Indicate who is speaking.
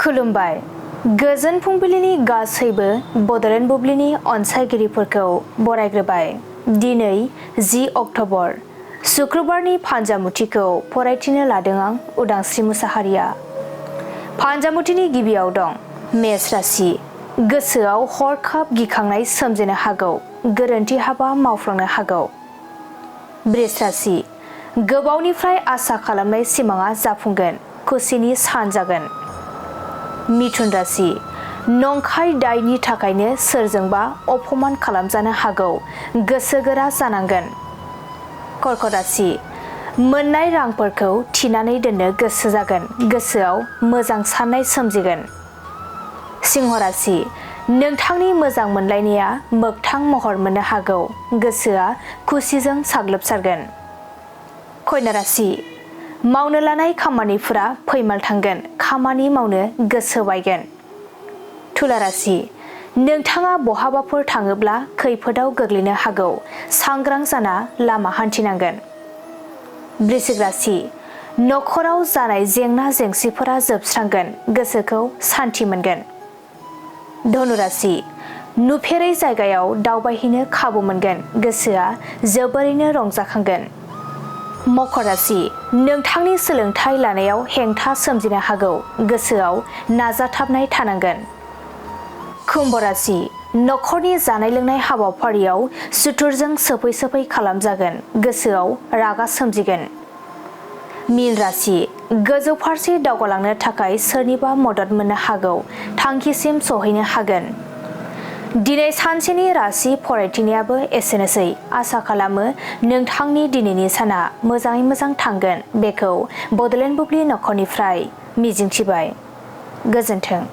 Speaker 1: खुलुमबाय। गोजोन फुंबिलिनि गासैबो बड'लेण्ड बुब्लिनि अनसायगिरिफोरखौ बरायग्रोबाय। दिनै 10 अक्ट'बर शुक्रबारनि फान्जामुथिखौ फरायथिनो लादों आं उदांस्रि मुसाहारिया। फान्जामुथिनि गिबियाव दं मेष राशि। गोसोआव हरखाब गिखांनाय सोमजिनो हागौ, गोरोन्थि हाबा मावफ्लांनो हागौ। बृष राशि। गोबावनिफ्राय आसा खालामनाय सिमाङा जाफुंगोन, खुसिनि सान जागोन। मिथुन राशि। नंखाय दायनि थाखायनो सोरजोंबा अपमान खालामजानो हागौ, गोसो गोरा जानांगोन। कर्कट राशि। मोन्नाय रांफोरखौ थिनानै दोननो गोसो जागोन, गोसोआव मोजां साननाय सोमजिगोन। सिंह राशि। नोंथांनि मोजां मोनलायनाया मोगथां महर मोननो हागौ, गोसोआ खुसिजों साग्लोबसारगोन। कन्या राशि। मावनो लानाय खामानिफोरा फैमाल थांगोन, खामानि मावनो गोसो बायगोन। तुला राशि। नोंथाङा बहाबाफोर थाङोब्ला खैफोदाव गोग्लैनो हागौ, सांग्रां जाना लामा हान्थिनांगोन। वृश्चिक राशि। नखराव जानाय जेंना जेंसिफोरा जोबस्रांगोन, गोसोखौ सान्थि मोनगोन। धनु राशि। नुफेरै जायगायाव दावबायहैनो खाबु मोनगोन, गोसोआ जोबोरैनो रंजाखांगोन। मकर राशि। नोंथांनि सोलोंथाइ लानायाव हेंथा सोमजिनो हागौ, गोसोआव नाजाथाबनाय थानांगोन। कुम्भ राशि। नखरनि जानाय लोंनाय हाबाफारियाव सुथुरजों सोफै खालामजागोन, गोसोआव रागा सोमजिगोन। मीन राशि। गोजौ फारसे दावगालांनो थाखाय सोरनिबा मदद मोननो हागौ, थांखिसिम सहैनो हागोन। दिनै सानसेनि राशि फरायथिनायाबो एसेनोसै। आसा खालामो नोंथांनि दिनैनि साना मोजाङै मोजां थांगोन, बेखौ बड'लेण्ड बुब्लि नखरनिफ्राय मिजिंथिबाय। गोजोन्थों।